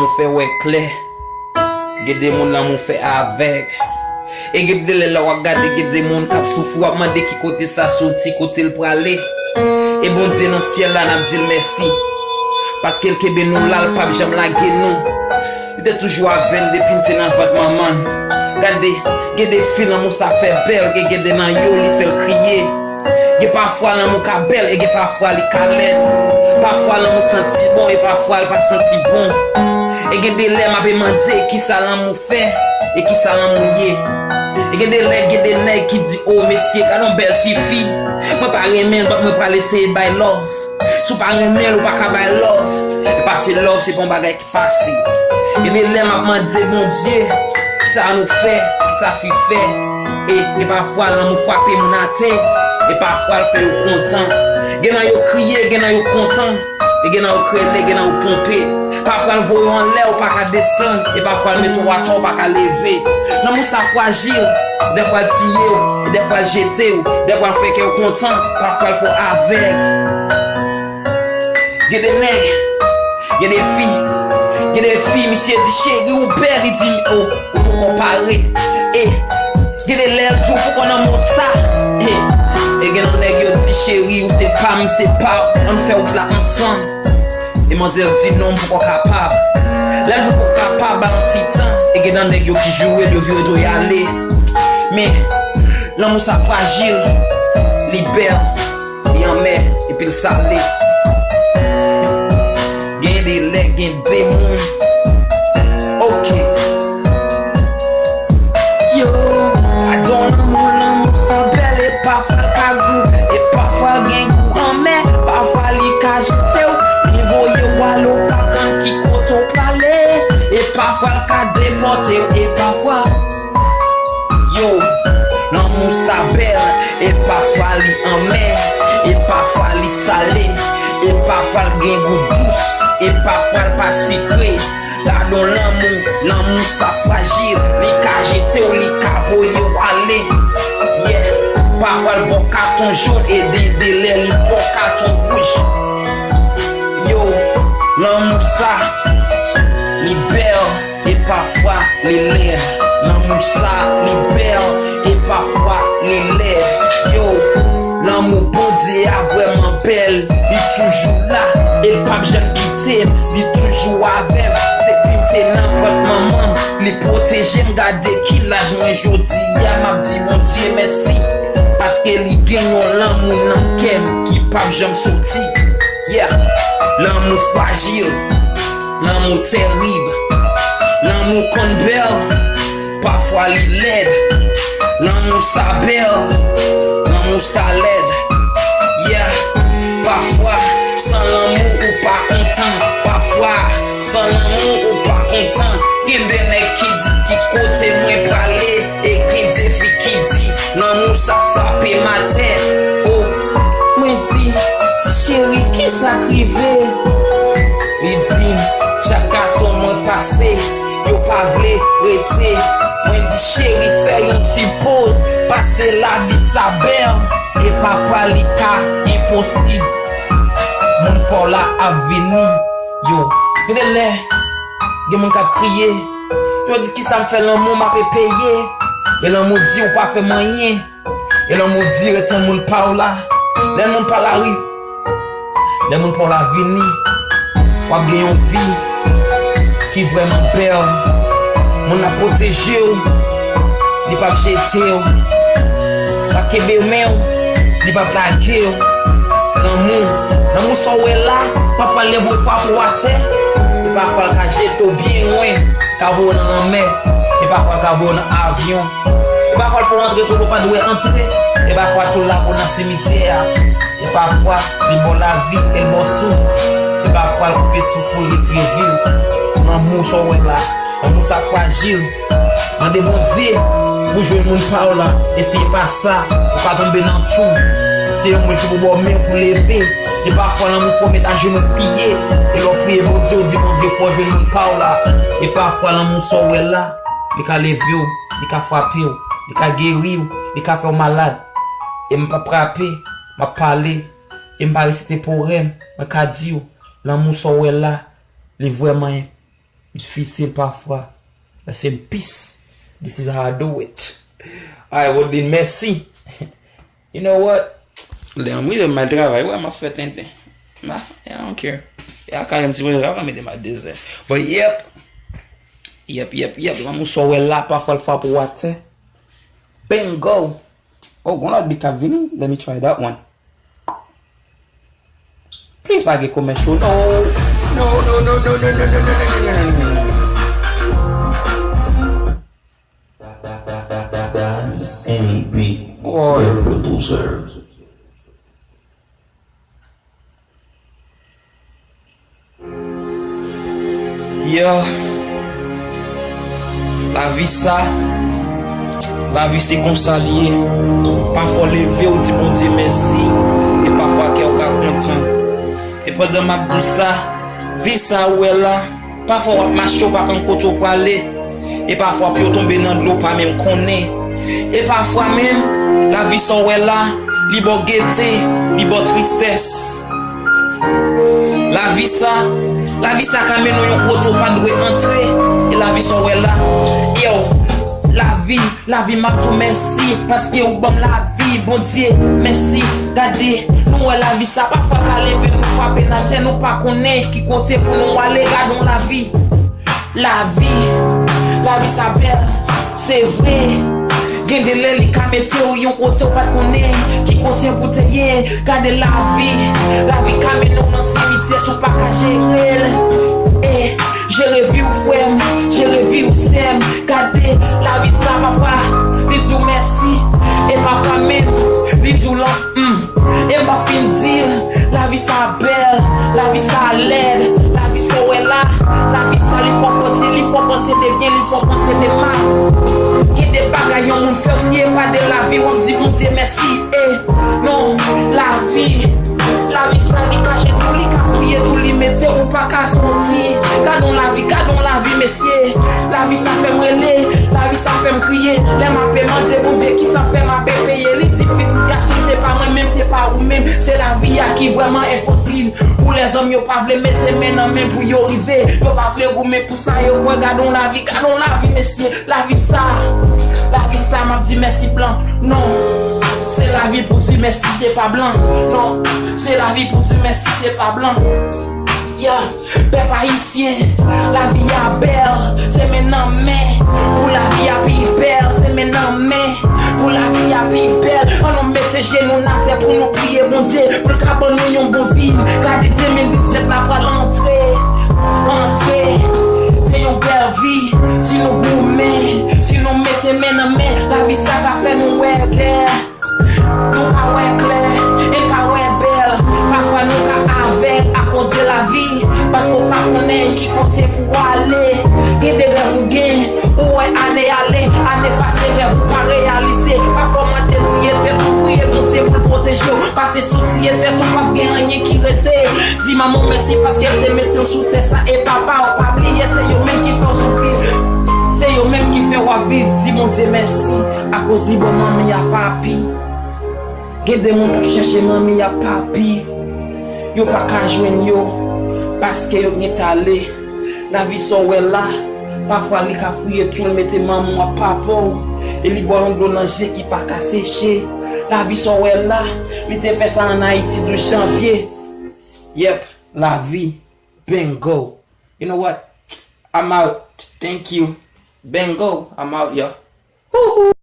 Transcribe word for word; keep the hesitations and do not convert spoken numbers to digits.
Lanmou fè wè klè. Gen de moun lanmou fè avèg. E gen de lè lè w ap gade, gen de moun k ap soufri, w ap mande ki kote sa soti, kote l prale. E Bondye nan syèl la, n ap di l mèsi. Paske l kenbe nou la, l p ap janm lage nou. Li te toujou avè n depi n te nan vant manman n. Gade, gen de fi lanmou sa fè bèl, e gen de nan yo li fè l kriye. Gen pafwa lanmou ka bèl, e gen pafwa li ka lèd. Pafwa lanmou santi bon, e pafwa l pa santi bon. E gen de lè m ape mande kisa lanmou fè, e kisa lanmou ye. E gen de lè, gen de nèg ki di, "O mesye, gad yon bèl tifi. Mwen pa renmen l, but mwen pral eseye bay love." Si w pa renmen l, ou pa ka bay love. E pase love, se pa yon bagay ki fasil. Gen de lè m ap mande Bondye, kisa nou fè, kisa fi fè. E, e pafwa, lanmou frape moun atè. E pafwa, l fè yo kontan. Gen nan yo kriye, gen nan yo kontan. E gen nan yo krele, gen nan yo ponpe. Pafwa, l voye w anlè, ou pa ka desann. E pafwa, l mete w atè, ou pa ka leve. Lanmou sa frajil. Dèfwa, l tiye w. E dèfwa, l jete w. Dèfwa, l fè kè w kontan. Pafwa, l fè w avèg. Gen de nèg, gen de fi, gen de fi, misye di, "Cheri, ou bèl," li di, "O, ou poko pare." E gen de lè, l di, "Ou poko nan mond sa." E, e gen nan nèg yo di, "Cheri, ou se pa m, m se pa w, ann fè wout la ansanm." E manzè di, "Non, m poko kapab." Lè l di, "Ou poko kapab, ba l yon ti tan." E gen nan nèg yo ki joure l, yo vire do y ale. Men, lanmou sa frajil, li bèl. Li anmè, epi l sale. Gen de lè, gen de moun. Ok. Yo, adan lanmou, lanmou sa bèl, e pafwa l ka gou, e pafwa l gen gou anmè, pafwa li ka jete w, li voye w ale, ou pa konn ki kote w prale, e pafwa l ka depòte w, e pafwa Yo, lanmou sa bèl, e pafwa li anmè, e pafwa li sale, e pafwa l gen gou dous, e pafwa l pa sikre. Gadon lanmou, lanmou sa frajil, li ka jete w, li ka voye w ale. Yeah, pafwa l ba w katon jòn, e de, de lè li ba w katon wouj. Yo, lanmou sa, li bèl. E pafwa li lèd. Lanmou sa, li bèl, e pafwa li lèd. Yo, lanmou Bondye a vrèman bèl. Li toujou la, e l p ap janm kite m. Li toujou avè m. Depi m te nan vant manman m, li pwoteje m. Gade ki laj mwen jodi a, m ap di Bondye mèsi. Paske li gen yon lanmou nan kè m ki p ap janm soti. Yeah, lanmou frajil. Lanmou terib. Lanmou konn bèl. Pafwa li lèd. Lanmou sa bèl. Lanmou sa lèd. Yeah. Pafwa, san lanmou ou pa kontan. Pafwa, san lanmou ou pa kontan. Gen de nèg ki di ki kote mwen prale. E gen de fi ki di, lanmou sa frape m atè. O, mwen di, ti cheri, kisa k rive? Li di m, chak gason mwen pase, yo pa vle rete. Mwen di, cheri, fè yon ti poz, pase lavi sa bèl. E pafwa li ka enposib. Moun pa w la ap vini, yo. Gen de lè, gen moun k ap kriye. Yo di, kisa m fè lanmou m ape peye? E lanmou di ou pa fè m anyen. E lanmou di ret tann moun pa w la. Lè moun pa w la ri, lè moun pa w la vini, w ap gen yon vi ki vrèman bèl. Moun ap pwoteje w, li p ap jete w. L ap kenbe men w, li p ap lage w. Lanmou, lanmou sa w wè la, pafwa l leve w frape w atè, e pafwa l ka jete w byen lwen, ka voye w nan lanmè, e pafwa l ka voye w nan avyon, e pafwa l fè w antre kote w pa dwe antre, e pafwa tou l lage w nan simityè a, e pafwa li ba w lavi, e l ba w souf, e pafwa l koupe souf ou, l retire vi w. Lanmou sa w wè la, lanmou sa frajil. Mande Bondye pou jwenn moun pa w la. E si e pa sa, ou ka tonbe nan twou. Se yon moun ki pou ba w men pou leve. E pafwa lanmou fè w met ajenou priye. E lè w priye Bondye, w di Bondye fè w jwenn moun pa w la. E pafwa lanmou sa w wè la, li ka leve w, li ka frape w, li ka geri w, li ka fè w malad. E m p ap frape, m ap pale. E m pa resite powèm, mwen ka di w, lanmou sa w wè la, li vrèman Difisil pafwa. Rest in peace. This is how I do it. Alright, Rodlin, mèsi. You know what? Lè m rive m al travay, wè m ap fè tenten. Ma, I don't care. E a kay m sipoze travay, mete m a dezè. But yep. Yep, yep, yep. Lanmou sa w wè la, pafwa l frape w atè. Bingo! Oh, gon lòt beat k ap vini. Let me try that one. Please pa gen commercial. No. No, no, no. Don N B, the producer. Yeah. Lavi sa, lavi se konsa l ye. Pafwa w leve, w di Bondye mèsi, e pafwa kè w ka kontan. E pandan m ap di w sa, vi sa ou wè la, pafwa w ap mache, w pa konn kote w prale. E pafwa pye w tonbe nan dlo, w pa menm konnen. E pafwa menm, lavi sa w wè la, li ba w gete, li ba w tristès. Lavi sa, lavi sa ka mennen w yon kote w pa dwe antre. E lavi sa w wè la, yo, lavi, lavi m ap di w mèsi, paske ou ban m lavi, Bondye, mèsi. Gade, nou wè lavi sa, pafwa ka leve, nou frape nan tè, nou pa konnen ki kote pou nou ale, gade yon lavi. Lavi, lavi sa bèl, se vre. Gen de lè li ka mete w yon kote w pa t konnen ki kote pou te ye. Gade lavi, lavi ka mennen w nan simityè si w pa ka jere l. E jere vi w frè m, jere vi w sè m. Gade lavi sa pafwa, li di w mèsi. E pafwa menm, li di w lan Hmm. E m pa fin di l, lavi sa bèl, lavi sa lèd, lavi sa w wè la, lavi sa li fè w panse, li fè w panse de byen, li fè w panse de mal. Gen de bagay yon moun fè w, si e pa de lavi, w ap di Bondye mèsi, e non, lavi, lavi sa li kache tou, li ka fouye tou, li mete ou pa ka soti. Gade yon lavi, gade yon lavi, mesye. Lavi sa fè m rele, lavi sa fè m kriye. Lè m ape mande Bondye kisa fè m ape peye. Li di pitit gason, se pa mwen menm, se pa ou menm. Se lavi a ki vrèman enposib. Pou lèzòm yo pa vle mete men nan men pou yo rive. Yo pa vle goumen pou sa yo kwè. Gadon lavi, gadon lavi, mesye. Lavi sa, lavi sa, m ap di mèsi blan. Non, se lavi pou di mèsi, se pa blan. Non, se lavi pou di mèsi, se pa blan. Yeah. Pèp ayisyen, lavi a bèl, se men nan men. Pou lavi a pi bèl, se men nan men. Pou lavi a pi bèl, ann nou mete jenou n atè pou nou priye Bondye, pou l ka ban nou yon bon vi. Gade de mil disèt la pral antre, antre. Se yon bèl vi, si nou goumen, si nou mete men nan men, lavi sa ka fè nou wè klè. Nou ka wè klè, e ka wè bèl. Pafwa nou ka avèg akoz de lavi, paske w pa konnen ki kote pou w ale. Gen de rèv ou gen, ou wè ane ale, ane pase, rèv ou pa reyalize. Pafwa w mande tiye tèt ou, priye Bondye pou l pwoteje w, paske si w tiye tèt ou, p ap gen anyen ki rete. Di manman w mèsi paske l te mete w sou tè sa, e papa w, pa bliye, se yo menm ki fè w soufri. Se yo menm ki fè w ap viv, di Bondye mèsi. Akoz li ban manmi a papi. Gen de moun k ap chèche manmi a papi. Yo pa ka jwenn yo. Paske yo gentan ale. Lavi sa w wè la. Pafwa li ka fouye tou l mete manman w ap papa w. E li ba w yon dlo nan je ki pa ka seche. Lavi sa w wè la. Li te fè sa ann Ayiti douz janvye. Yep, lavi. Bingo. You know what? I'm out. Thank you. Bingo. I'm out, yo.